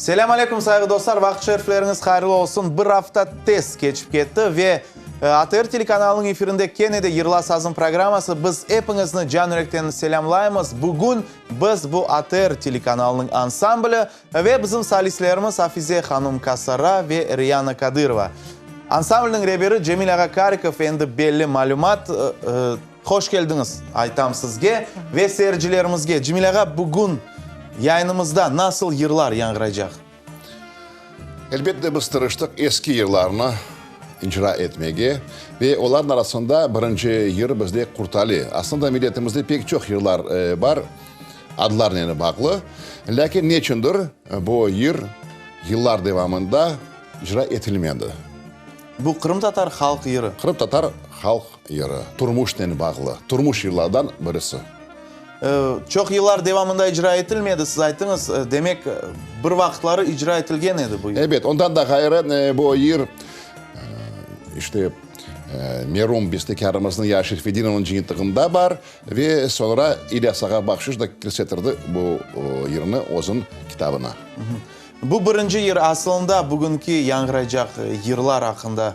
Selâm aleyküm, sayğı dostlar, vaqıt şerifleriñiz hayırlı olsun. Bir afta tez keçip ketti ve ATR telekanalınıñ efirinde kene de Yırla sazım programması. Biz epiñizni can-yürekten selâmlaymız. Bugün biz bu ATR telekanalınıñ ansambli ve bizim solistlerimiz Afize hanum Kasara ve Riyana Kadırova. Ansamblniñ reberi Cemil ağa Karikov endi belli malümat. Hoş keldiñiz, aytam sizge ve seyircilerimizge. Cemil ağa, bugün yayınımızda nasıl yırlar yañğıraycaq? Elbette, biz tırıştıq eski yırlarnı icra etmege ve olarnıñ arasında birinci yır bizde Qurtali. Aslında milletimizde pek çoq yırlar bar, adlarnen bağlı, lâkin neçündir bu yır yıllar devamında icra etilmedi. Bu qırımtatar halq yırı. Qırımtatar halq yırı, turmuşnen bağlı, turmuş yırlardan birisi. Çoq yıllar devamında icra etilmedi, siz ayttıñız, demek, bir vaqıtları icra etilgen edi bu yır. Ebet, ondan da ğayrı, bu yır, işte, merum bestekârımıznıñ Ya Şerfedinovnıñ cıyıntığında bar ve soñra İlyas ağa Bahşış da kirsetirdi bu yırnı özüniñ kitabına. Bu birinci yır, asılında bugünki yañğıraycaq yırlar aqqında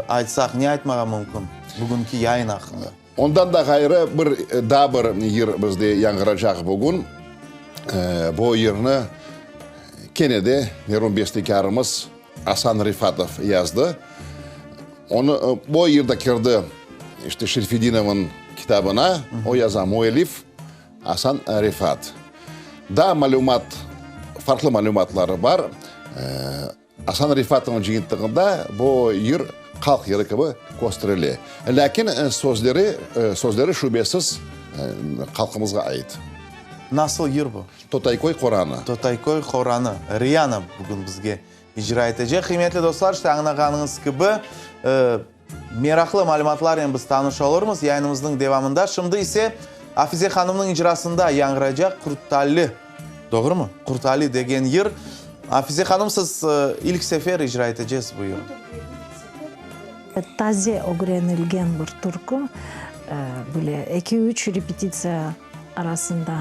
aytsaq, ne aytmağa mümkün, bugünki yayın aqqında? Ondan da ğayrı, bir daa bir yır bizde yañğıracaq bugün. Bu yırnı kene de merum bestekârımız Asan Refatov yazdı. Onı, bu yır da kirdi işte Şerfedinovnıñ kitabına, o yaza müellif. Asan Refat. Daa malümat, farqlı malümatlar bar. Asan Refatovnıñ cıyıntığında bu yır halq yırı kibi kösterile. Lâkin sözleri, sözleri şübesiz halqımızğa ait. Nasıl yır bu? Totayköy qoranı. Totayköy qoranı. Riyana bugün bizge icra etecek. Qıymetli dostlar, işte añlağanıñız kibi, Meraqlı malümatlarnen biz tanış olurmız yayınımıznıñ devamında. Şimdi ise Afize hanımnıñ icrasında yañğıraycaq Qurtali, doğrumı? Qurtali degen yır. Afize hanım, siz ilk sefer icra etecesiz bu yırnı. Taze ögrenilgen bir türkü, böyle eki-üç repetitsiya arasında.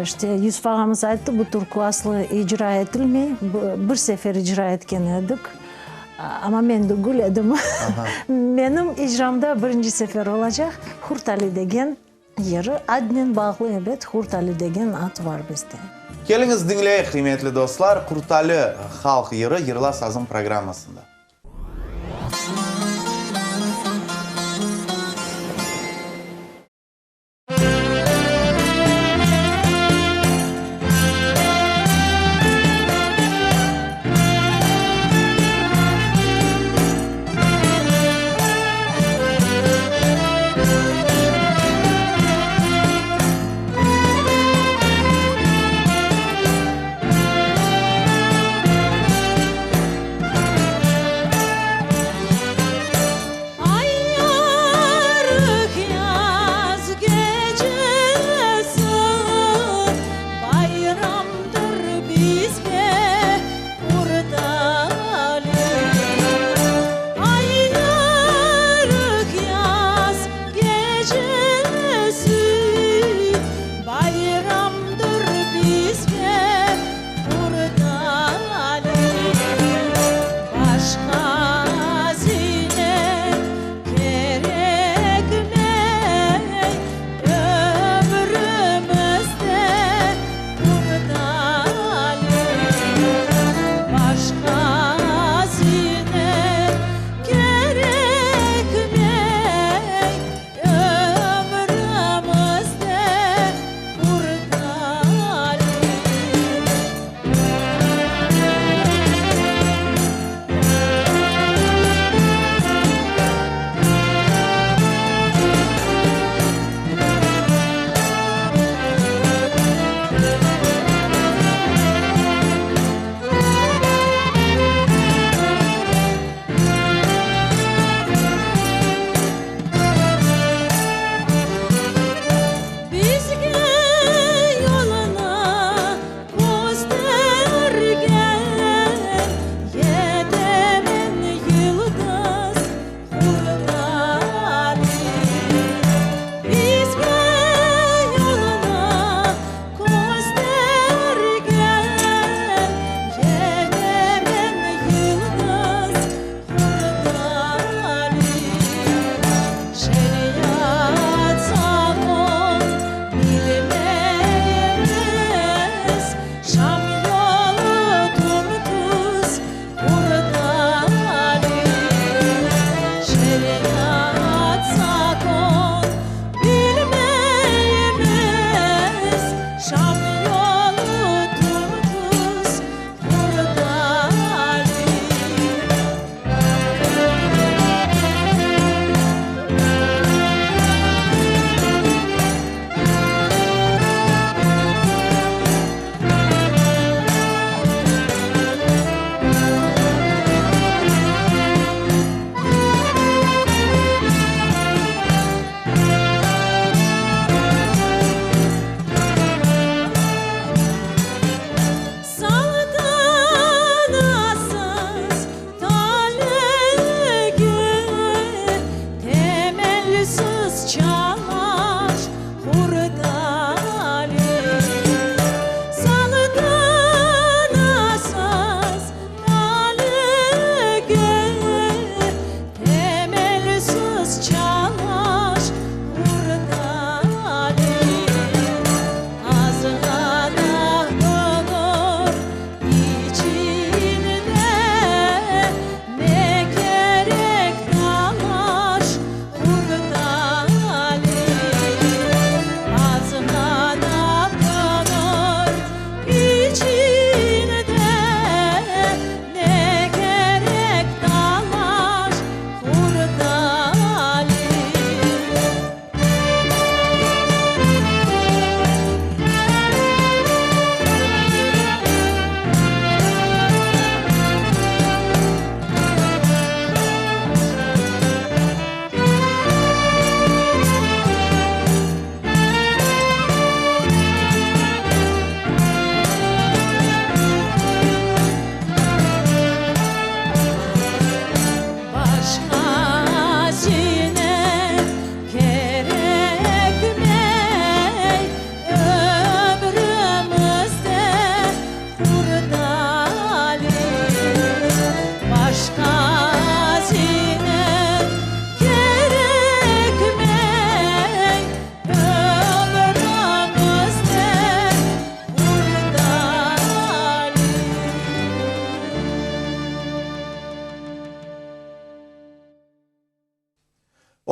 İşte, Yusuf ağamız ayttı, bu türkü aslı icra etilmey, bir sefer icra etken edik. Amma men degil edim. Menim icramda birinci sefer olacaq Hurt Ali degen yırı. Adnen bağlı, ebet, Hurt Ali degen ad var bizde. Keliñiz diñleyik, qıymetli dostlar, Qurtali halq yırı Yırla sazım programmasında. Ay yarıq yaz gecesi, Bayramdır bizge Qurtali. Ay yarıq yaz gecesi, Bayramdır bizge Qurtali. Başqa zinet kerekmey, Ömrümizde Qurtali. Başqa zinet kerekmey, Ömrümizde Qurtali.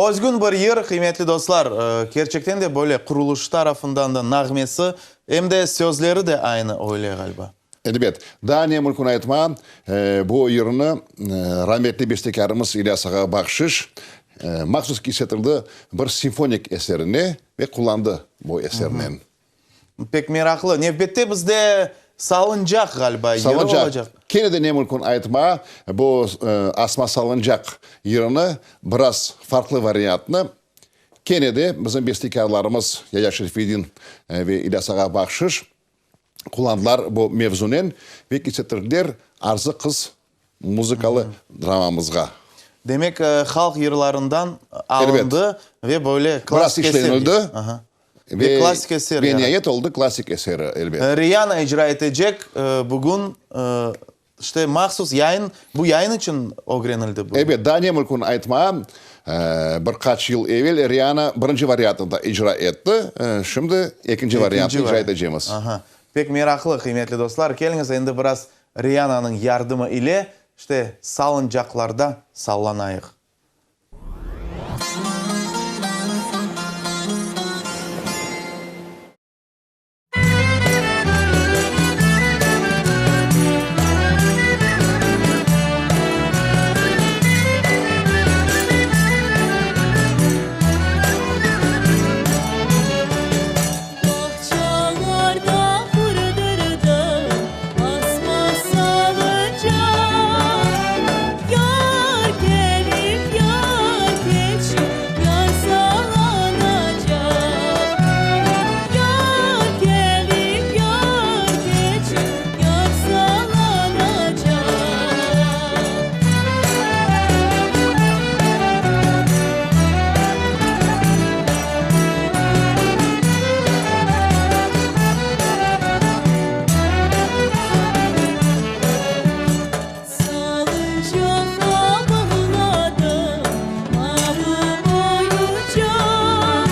Özgün bir yır, qıymetli dostlar, kerçekten de böyle quruluş tarafından da nağmesi, em de sözleri de aynı öyle ğaliba. Elbet. Daa ne mümkün aytma, bu yırnı rametli bestekârımız İlyas ağa Bahşiş mahsus kirsetildi bir simfonik eserine ve qullandı bu esernen. Pek meraqlı. Nevbette bizde Salıncaq ğaliba yırı Salıncaq. olacaq. Kene de ne mümkün aytma, bu Asma salıncaq yırını biraz farqlı variantnı kene de bizim bestekârlarımız Yaya Şerfedin ve İlyas ağa Bahşiş qullandılar bu mevzunen ve kirsettirdiler Arzı qız muzıkalı dramamızğa. Demek, halq yırlarından alındı ve böyle klassik eser. Biraz işlenildi ve klassik eser. Ve niayet oldı klassik eseri, elbet. Riyana icra etecek bugün, işte, mahsus yayın, bu yayın içün ögrenildi bu. Elbet, daa ne mümkün aytma, bir qaç yıl evel Riyana birinci variantını da icra etti, şimdi ekinci variantını icra etecemiz. Aha, pek meraqlı, qıymetli dostlar. Keliñiz, endi biraz Riyananıñ yardımı ile, işte, salıncaqlarda sallanayıq. Bağçalarda qurdırdım asma salıncaq, Yar kelip, yar keçip, yar sallanacaq. Yar kelip, yar keçip, yar sallanacaq. Salıncaqqa bağladım mavı oyuncaq,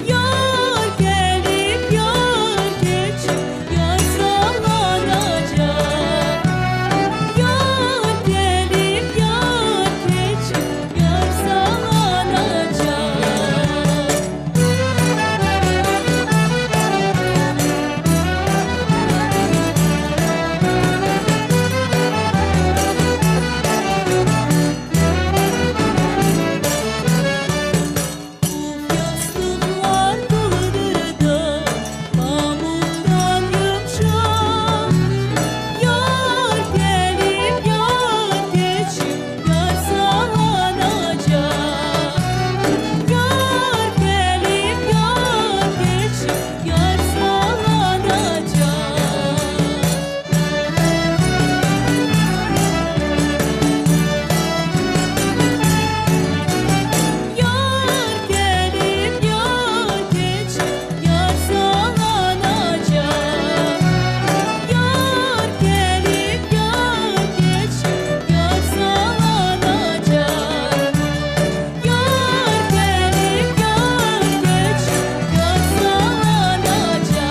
Yar kelip, yar keçip, yar sallanacaq. Yar kelip, yar keçip, yar sallanacaq. Puf yastıqlar toldurdım, pamuqtan yımşaq. Yar kelip, yar keçip, yar sallanacaq. Yar kelip, yar keçip, yar sallanacaq. Yar kelip, yar keçip, yar sallanacaq. Yar kelip, yar keçip, yar sallanacaq. Yar kelip, yar keçip, yar sallanacaq.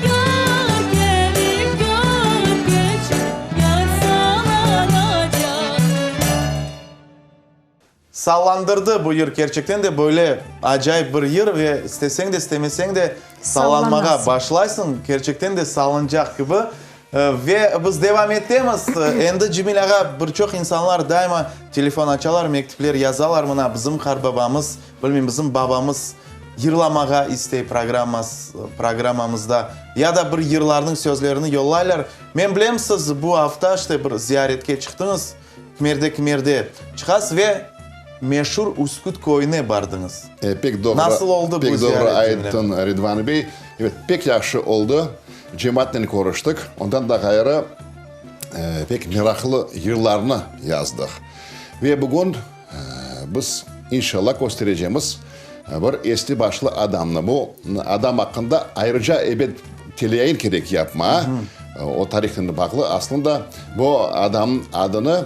Yar kelip, yar keçip, yar sallanacaq. Sallandırdı bu yır, kerçekten de böyle acayip bir yır ve isteseñ de, istemeseñ de sallanmağa Sallanasıñ. başlaysıñ, kerçekten de salıncaq kibi. Ve biz devam etemiz. Endi Cemil ağa, bir çoq insanlar daima telefon açalar, mektüpler yazalar, mına bizim qartbabamız, bilmeyim, bizim babamız yırlamağa istey programmamızda ya da bir yırlarnıñ sözlerini yollaylar. Men bilem, siz bu afta işte bir ziyaretke çıqtıñız, kimerde-kimerde çıqasız ve meşur Üsküt köyüne bardıñız. Pek doğru, Nasıl oldı bu pek doğru ziyaret, Cemile? ayttıñ, Ridvan bey. Evet, pek yahşı oldı. Cemaatnen körüştik. Ondan da ğayrı, pek meraqlı yırlarnı yazdıq. Ve bugün biz, inşallah, kösterecemiz bir esli-başlı adamnı. Bu adam aqqında ayrıca, ebet, teleyayın kerek yapma. O tarihnen bağlı. Aslında, bu adamnıñ adını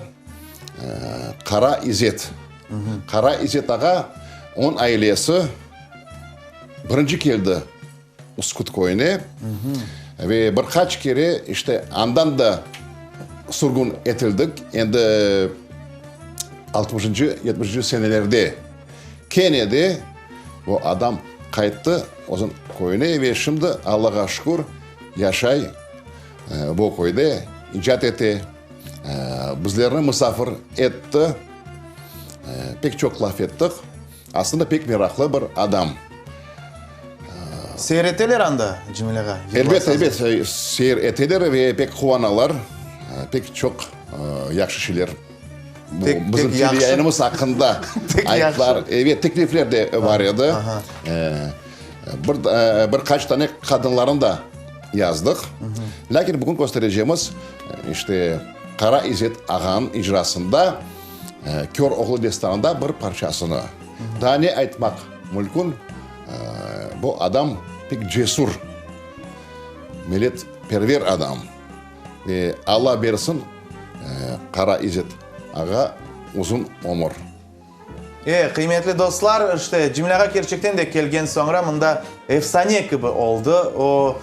Qara İzet. Qara İzet ağa, onıñ ailesi birinci keldi Üsküt köyüne ve bir qaç kere işte andan da sürgün etildik. Endi. Altmışıncı, yetmişinci senelerde kene de bu adam qayttı özüñ köyüne ve şimdi, Allağa şükür, yaşay bu köyde, icat ete, bizlerni musafir etti, pek çoq laf ettik. Aslında pek meraqlı bir adam. Seyir eteler anda, Cemil ağa? Elbet, elbet, seyir eteler ve pek quvanalar. Pek çoq yahşı şeyler bizim teleyayınımız aqqında ayttılar. Evet, teklifler de bar edi. Bir, bir qaç tane qadınlarnı da yazdıq. Lâkin bugün kösterecemiz, işte, Qara İzet ağanıñ icrasında Kör oğlu destanında bir parçasını. Daa ne aytmaq mülkün, bu adam pek cesur, milletperver adam. Ve Alla bersin Qara İzet ağa uzun ömür. E, qıymetli dostlar, işte, Cemil ağa kerçekten de kelgen soñra mında efsane kibi oldı. O,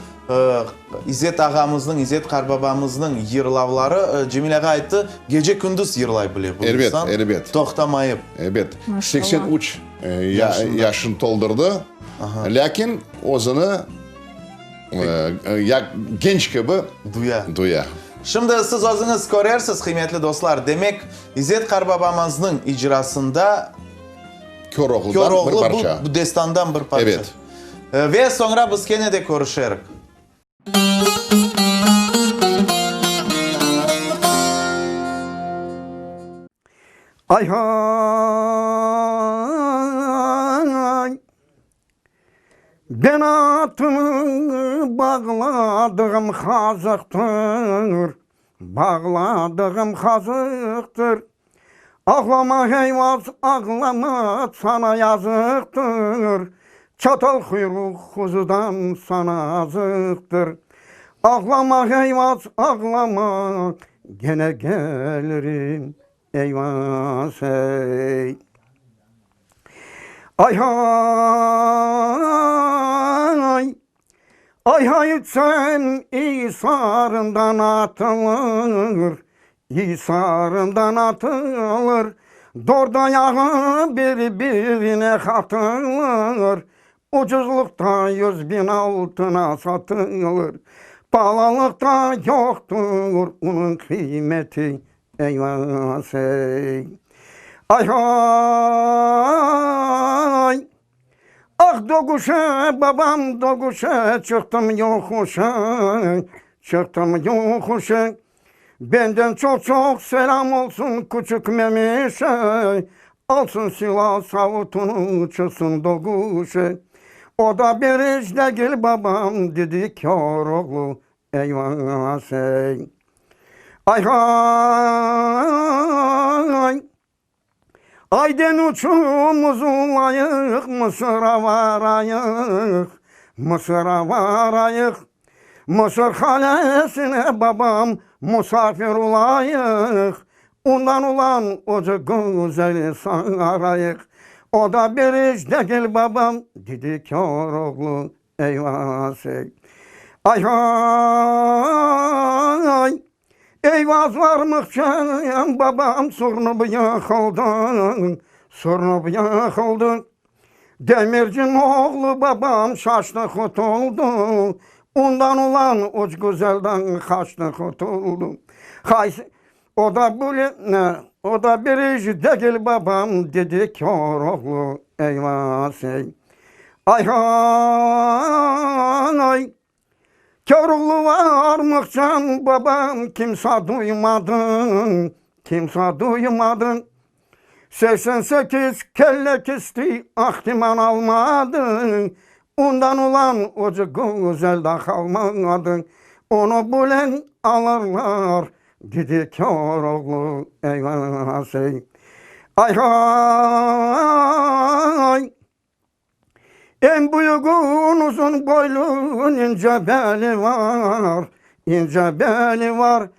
İzzet ağamıznıñ, İzzet qarbabamıznıñ yırlavları, Cemil ağa ayttı, gece-kündüz yırlay bile bu insan. Elbet, elbet. Toqtamayıp. Elbet. 83 yaşını toldurdı, lâkin özüni ya genç kibi duya. Duya. Şimdi siz özüñiz körersiz, qıymetli dostlar, demek, İzzet qarbabamıznıñ icrasında Köroğludan Köroğlu bir parça. bu destandan bir parça. Evet. Ve soñra biz kene de körüşerik. Ay-hay! Ben atımı bağladığım qazıqtır, Bağladığım qazıqtır. Ağlama, Eyvaz, ağlama, sana yazıqtır, Çatal quyruq quzudan sana azıqtır. Ağlama, Eyvaz, ağlama, gene gelirim, Eyvaz, ey. Ay-hay! Ay-hay etsem isarından atılır, İsarından atılır, Dört ayağı bir-birine qatılır, Ucuzlıqta 100.000 altına satılır, Palalıqta yoqtur onıñ qıymeti, Eyvaz ey! Ay-hay! Ah dögüşe, babam dögüşe, çıqtım yoquşa, çıqtım yoquşa. Benden çoq-çoq selâm olsun küçük Memişe, alsın silah savutını, çıqsın dögüşe. O da bir iş degil, babam, dedi Köroğlu, eyvah ey. Ay-hay! Ayden uçumız ulayıq, Mısır'a varayıq, Mısır'a varayıq. Mısır halesine babam musafir olayıq, Ondan ulan oca güzel sarayıq. O da bir iş degil babam, dedi Köroğlu, eyvaz ey. Ay-hay! Eyvaz varmıqçam, babam surnıp yıqıldı, surnıp yıqıldı. Demircin oğlu babam şaştı qutuldı, ondan ulan üç güzelden qaçtı qutuldı. Qaysı, o da böyle, o da bir iş degil babam, dedi Köroğlu, eyvaz ey. Ay-hay! Köroğlu varmıqçam, babam, kimsa duymadı, kimsa duymadı. 88 kelle kesti, ahtiman almadı, Ondan ulan ucu güzel de qalmadı. Onı bülen alırlar, dedi Köroğlu, eyvaz ey. Ay-hay! Eñ büyügün uzun boylu, ince beli var, ince beli var.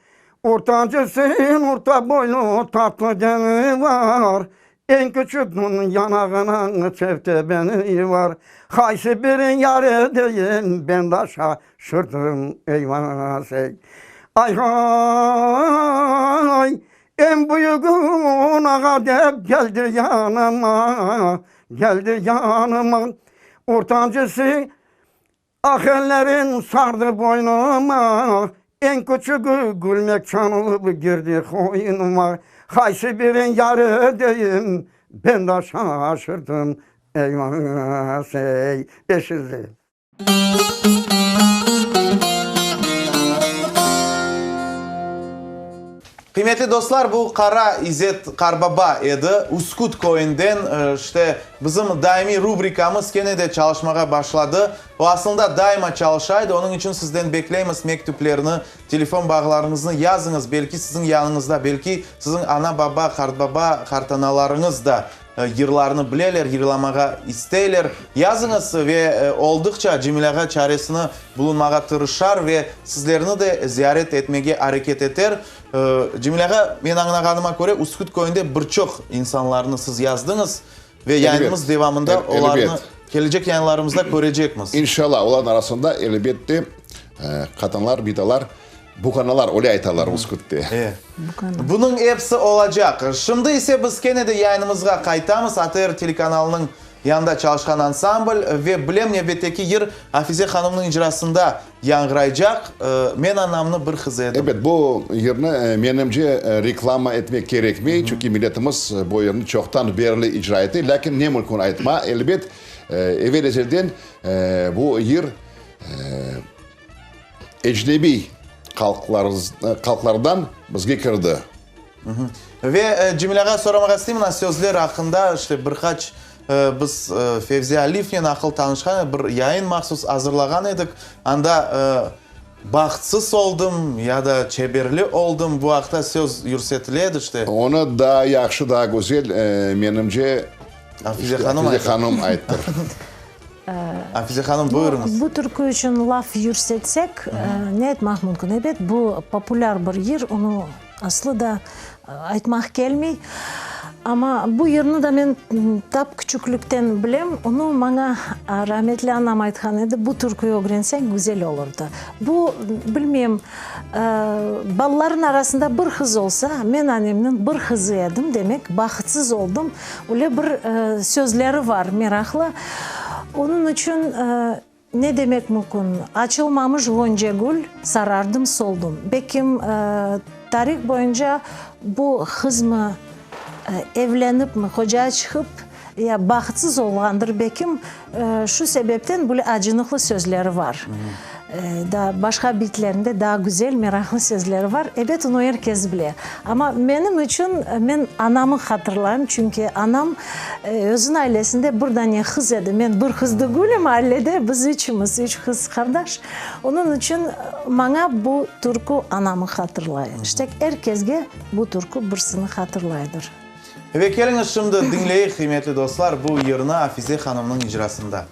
Ortancısın orta boylu, tatlı dili var. Eñ küçügün yanağına çevte beni var. Qaysı birin yar edeyim, ben de şaşırdım, eyvaz ey. Ay-hay, eñ büyügün ağa. ağa dep geldi yanıma, geldi yanıma. Ortancısı Ah ellerin sardı boynuma, Eñ küçügi gülmek çanılıp girdi qoynuma. Qaysı birin yar edeyim, ben da şaşırdım, Eyvah, ey, eşildi. Qıymetli dostlar, bu Qara İzet qarbaba edi, Üsküt köyünden. İşte, bizim daimiy rubrikamız kene de çalışmağa başladı. O, aslında, daima çalışa edi, onıñ içün sizden bekleymiz mektüplerni, telefon bağlarıñıznı yazıñız, belki siziñ yanıñızda, belki siziñ ana-baba, qartbaba, qartanalarıñız da Yırlarnı bileler, yırlamağa isteyler. Yazıñız ve oldıqça Cemil ağa çaresini bulunmağa tırışar ve sizlerni de ziyaret etmege areket eter. Cemil ağa, men añlağanıma köre, Üsküt köyünde bir çoq insanlarnı siz yazdıñız ve yayınımız devamında olarnı kelecek yayınlarımızda körecekmiz. İnşallah, olarnıñ arasında, elbette, qadınlar, bitalar Bukanalar, öyle aytalar Üskütte. E. Bunıñ episi olacaq. Şimdi ise biz kene de yayınımızğa qaytamız. ATR telekanalınıñ yanında çalışqan ansambl ve bilem nevbetteki yır Afize hanımnıñ icrasında yañğıraycaq, Men anamnı bir qızı edim. Ebet, bu yırnı, menimce, reklama etmek kerekmey, çünki milletimiz bu yırnı çoqtan berli icra ete. Lâkin ne mümkün aytma, elbet, evel-ezelden bu yır Ecnebiy halqlardan bizge kirdi. Ve Cemil ağa, soramağa isteyim, mına sözler aqqında, işte bir qaç biz Fevzi Aliyevnen aqıl tanışqan edik, bir yayın mahsus azırlağan edik. Anda bahtsız oldım ya da çeberli oldım, bu aqta söz yürsetile edi, işte. Onı daa yahşı, daa güzel, menimce, Afize hanım ayttır. Afize hanım, buyurıñız. Bu türkü içün laf yürsetsek, ne aytmaq mümkün? Ebet, bu populâr bir yır, onı aslı da aytmaq kelmey. Amma bu yırnı da men tap küçüklikten bilem. Onı maña rametli anam aytqan edi, bu türküyü ögrenseñ, güzel olurdı. Bu, bilmeyim, balaların arasında bir qız olsa, men anemniñ bir qızı edim, demek, bahıtsız oldım. Öyle bir sözleri var meraqlı. Onıñ içün ne demek mümkün? Açılmamış ğonca gül, sarardım, soldım. Belkim, tarih boyunca bu qızmı evlenipmi, qocağa çıqıp, ya bahıtsız olğandır, belkim, şu sebepten böyle acınıqlı sözleri var. Daa başqa beytlerinde daa güzel, meraqlı sözleri var. Ebet, onı er kes bile. Amma menim içün, men anamı hatırlayım, çünki anam özüniñ ailesinde bir dane qız edi. Men bir qız degülim ailede, biz üçümiz, üç qız qardaş. Onıñ içün maña bu türkü anamı hatırlay. İşte, er kesge bu türkü birisini hatırlaydır. Ve keliñiz şimdi diñleyik, qıymetli dostlar, bu yırnı Afize hanımnıñ icrasında.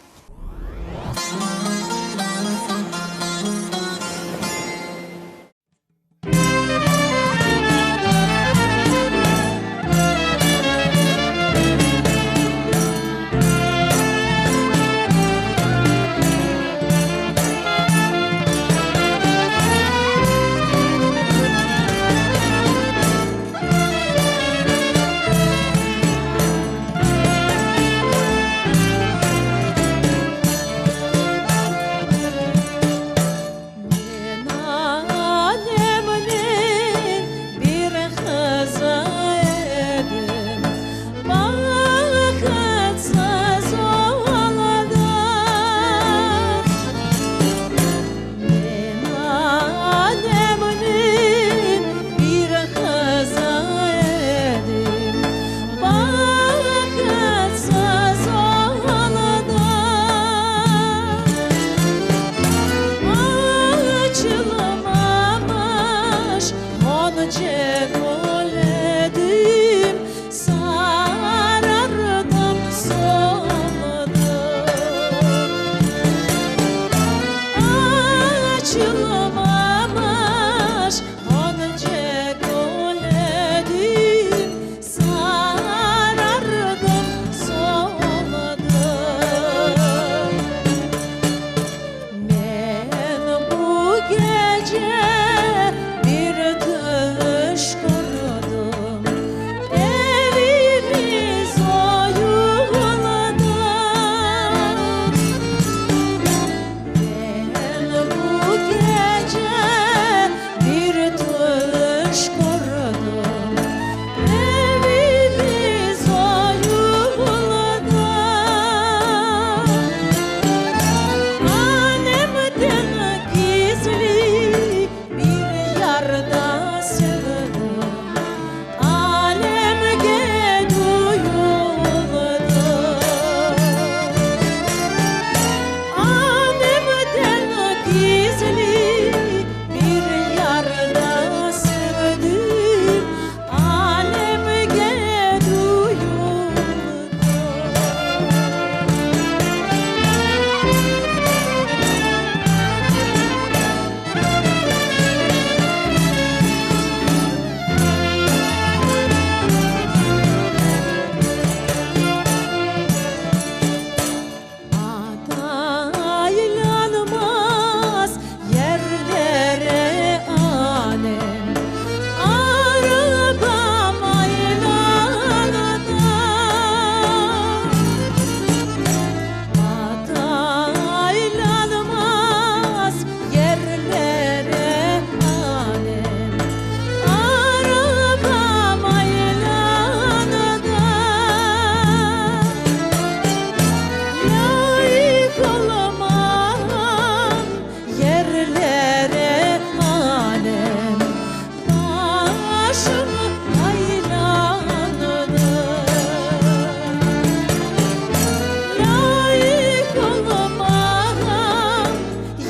Başım aylandı. Lâyıq olmağan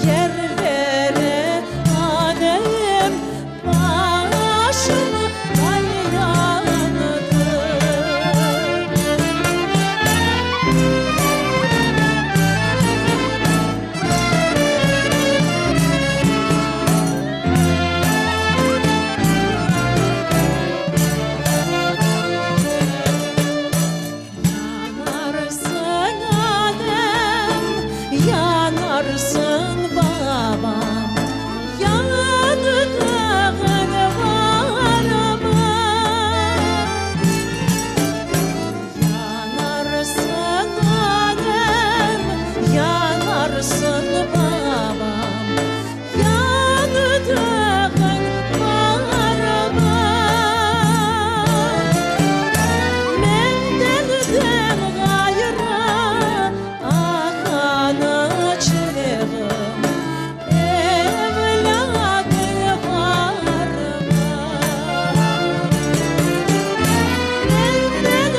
yerlere Adem, başım aylandı. Yanarsıñ Adem, yanarsıñ babam, Yandığıñ varmı? Yanarsıñ Adem, yanarsıñ babam, Yandığıñ varmı? Menden ğayrı ah anaçığım, Evlâdıñ varmı? Menden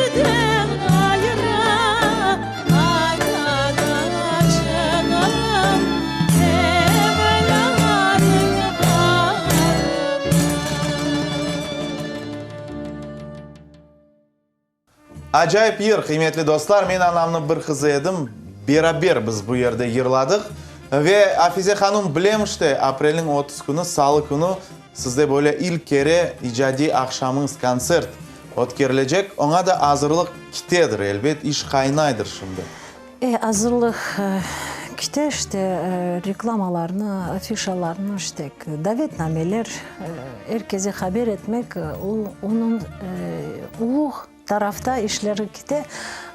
ğayrı ah anaçığım, Evlâdıñ varmı? Acayip yır, qıymetli dostlar, men anamnıñ bir qızı edim, beraber biz bu yerde yırladıq. Ve Afize hanum, bilem işte, aprelniñ 30 künü, salı künü, sizde böyle ilk kere icadiy aqşamıñız, kontsert ötkerilecek. Oña da azırlıq kitedir, elbet, iş qaynaydır şimdi. E, azırlıq kite, işte, reklamalarnı, afişalarnı, işte, davetnameler, er keze haber etmek, onıñ ulu tarafta işleri kite.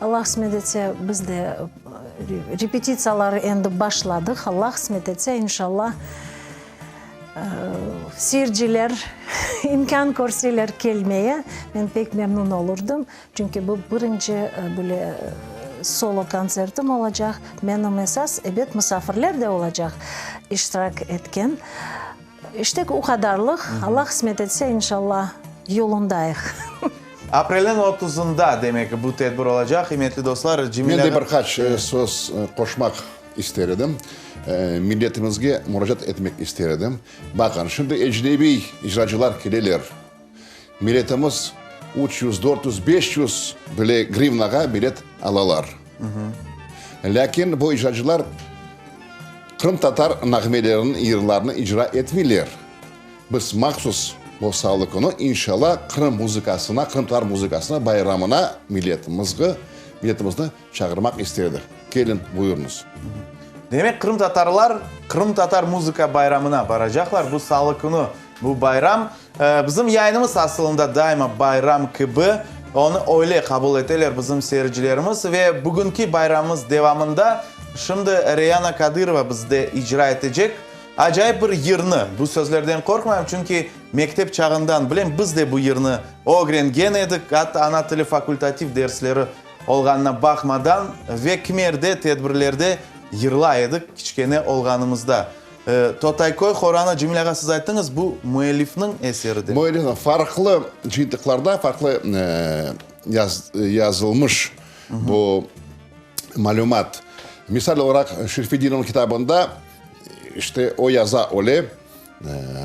Allah qısmet etse, biz de repetitsiyaları endi başladıq, Allah qısmet etse, inşallah, seyirciler imkân körseler kelmeye, men pek memnun olurdım. Çünki bu birinci böyle solo kontsertim olacaq. Menim esas, ebet, musafirler de olacaq iştirak etken. İşte, o qadarlıq. Allah qısmet etse, inşallah, yolundayıq. Aprelniñ otuzında, demek, bu tedbir olacaq, qıymetli dostlar. Men de bir qaç söz qoşmaq ister edim. Milletimizge muracaat etmek ister edim. Baqın, şimdi ecnebiy icracılar keleler. Milletimiz 300, 400, 500 bile grivnağa bilet alalar. Lâkin bu icracılar qırımtatar nağmelerini, yırlarını icra etmeyler. Biz mahsus bu salı künü, inşallah, Qırım muzıkasına, qırımtatar muzıkasına bayramına milletimizgi, milletimizni çağırmaq ister edik. Kelin, buyurıñız. Demek, qırımtatarlar qırımtatar muzıka bayramına baracaqlar bu salı künü. Bu bayram, bizim yayınımız asılında daima bayram kibi, onı öyle qabul eteler bizim seyircilerimiz ve bugünki bayramımız devamında şimdi Reyana Kadırova bizde icra etecek acayip bir yırnı. Bu sözlerden qorqmayım, çünki mektep çağından bilem, biz de bu yırnı ögrengen edik, atta ana tili fakultativ dersleri olğanına baqmadan ve kimerde tedbirlerde yırlay edik kiçkene olğanımızda. Totayköy horanı, Cemil ağa, siz ayttıñız, bu müellifniñ eseri dep. Müellifniñ, farqlı cıyıntıqlarda farqlı yazılmış bu malümat. Misal olaraq, Şerfedinovnıñ kitabında, işte, o yaza öyle,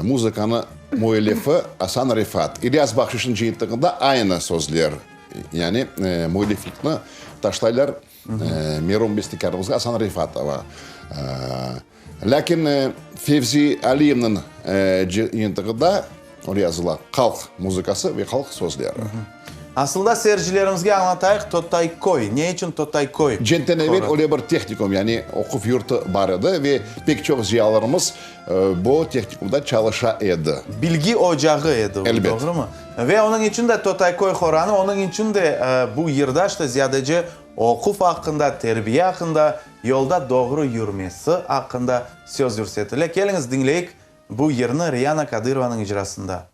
muzıkanı müellifi Asan Refat. İlyas Bahşişniñ cıyıntığında aynı sözler, yani müelliflikni taşlaylar Merum bestekârımızğa Asan Refatova. Lâkin Fevzi Aliyevniñ cıyıntığında öyle yazıla, halq muzıkası ve halq sözleri. Asılda seyircilerimizge añlatayıq, Totayköy, ne içün Totayköy? Cenkten evel öyle bir tehnikum, yani oquv yurtu bar edi ve pek çoq ziyalarımız bu tehnikumda çalışa edi. Bilgi ocağı edi o, Elbet. doğrumı? Ve onıñ içün de Totayköy horanı, onıñ içün de bu yırda işte ziyadece oquv aqqında, terbiye aqqında, yolda doğru yürmesi aqqında söz yürsetile. Keliñiz diñleyik bu yırnı Riyana Kadırovanıñ icrasında.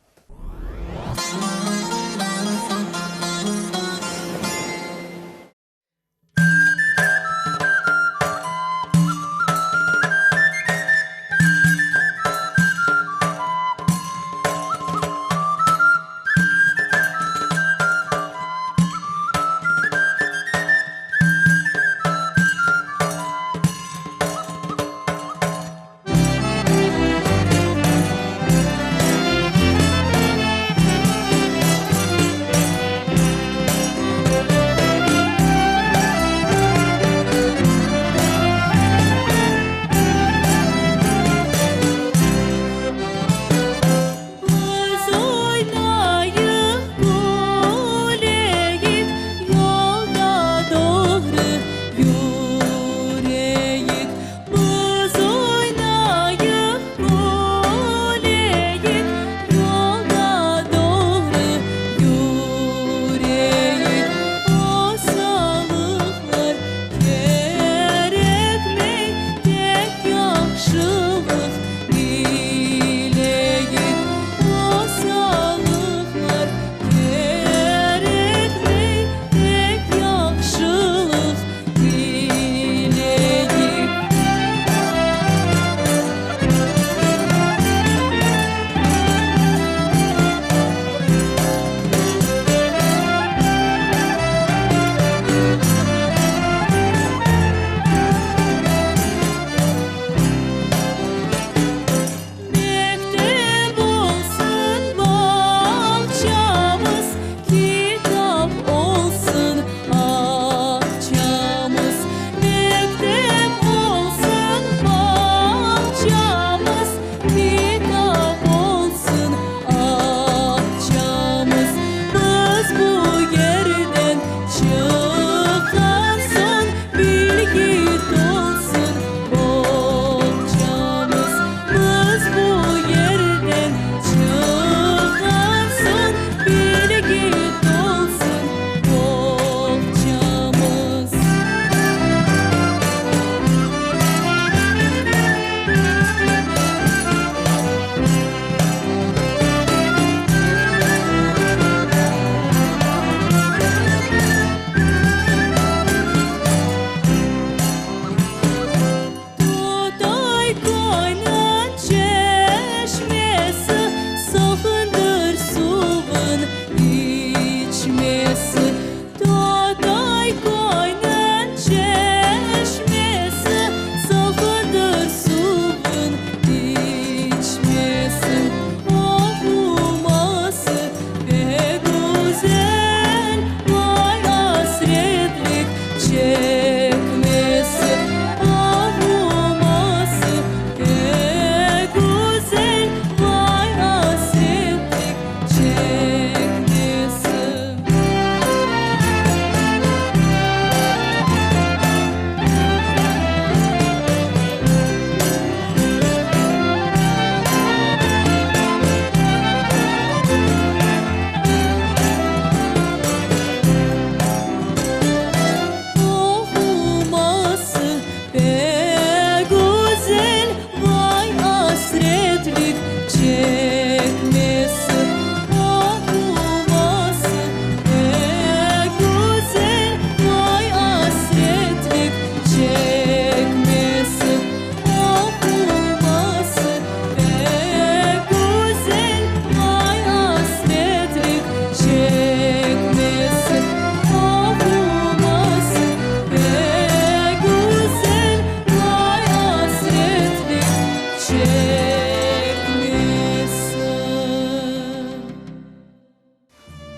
güzel, vay asretlik çekmesi, Oğuması pek güzel, vay asretlik çekmesi. Oğuması pek güzel, vay asretlik çekmesi. Oğuması pek güzel, vay asretlik çekmesi. Oğuması pek güzel, vay asretlik çekmesi. Oğuması pek güzel, vay asretlik çekmesi.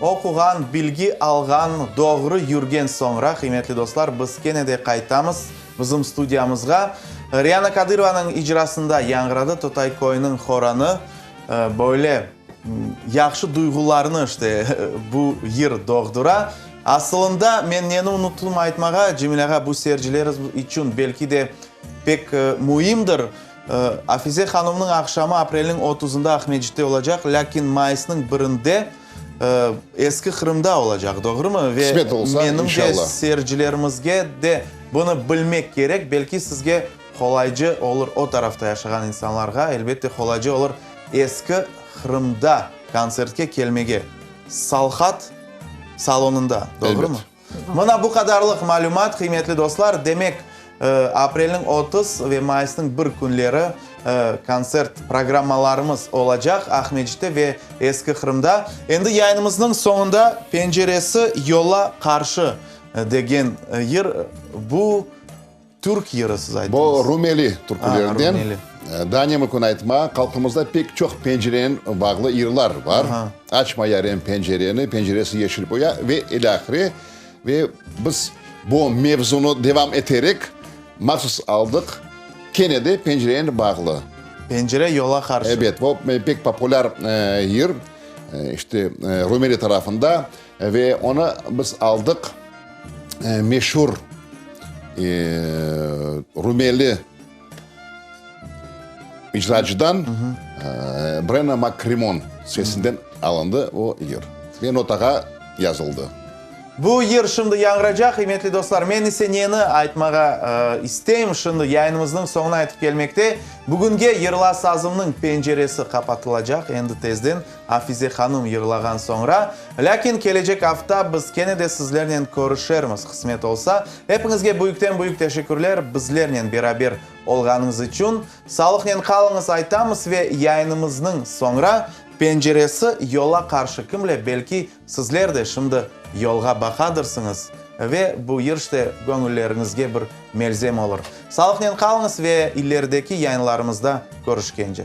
Oquğan, bilgi alğan, doğru yürgen soñra, qıymetli dostlar, biz kene de qaytamız bizim studiyamızğa. Riana Kadırovanıñ icrasında yañğıradı Totay köyüniñ horanı. Böyle yahşı duyğularnı işte bu yır doğdura. Asılında, men neni unuttım aytmağa, Cemil ağa, bu seyircilerimiz içün belki de pek müimdir. Afize hanımnıñ aqşamı aprelniñ otuzında Aqmescitte olacaq, lâkin mayısnıñ birinde Eski Qırımda olacaq, doğrumı? Ve Qısmet olsa, menimce, inşallah. seyircilerimizge de bunı bilmek kerek, belki sizge qolaycı olur, o tarafta yaşağan insanlarğa, elbette, qolaycı olur Eski Qırımda kontsertke kelmege, Salhat salonında, doğrumı? Elbet. Mına bu qadarlıq malümat, qıymetli dostlar. Demek, aprelniñ 30 ve mayısnıñ 1 künleri kontsert programmalarımız olacaq Aqmescitte ve Eski Qırımda. Endi yayınımıznıñ soñunda Penceresi yola qarşı degen yır, bu türk yırı siz ayttıñız. Bu rumeli türkülerinden. A, rumeli. Daa ne mümkün aytma, halqımızda pek çoq pencerenen bağlı yırlar bar. Açma yarem pencereni, penceresi yeşil boya ve ilâhre. Ve biz bu mevzunı devam eterek, mahsus aldıq, kene de pencerenen bağlı. Pencere yola qarşı. Ebet, bu pek populâr yır, işte, Rumeli tarafında ve onı biz aldıq meşur rumeli icracıdan Breno Makrimon sesinden alındı o yır ve notağa yazıldı. Bu yır şimdi yañğıracaq, qıymetli dostlar. Men ise neni aytmağa isteyim, şimdi yayınımıznıñ soñuna yetip kelmekte. Bugünge Yırla sazımnıñ penceresi qapatılacaq, endi tezden Afize hanım yırlağan soñra. Lâkin kelecek afta biz kene de sizlernen körüşermiz, qısmet olsa. Epiñizge büyükten-büyük teşekkürler, bizlernen beraber olğanıñız içün. Sağlıqnen qalıñız aytamız ve yayınımıznıñ soñra penceresi yola qarşı kimle, belki, Sizler de şimdi yolğa baqadırsıñız ve bu yır işte göñülleriñizge bir melzem olur. Sağlıqnen qalıñız ve ilerideki yayınlarımızda körüşkence.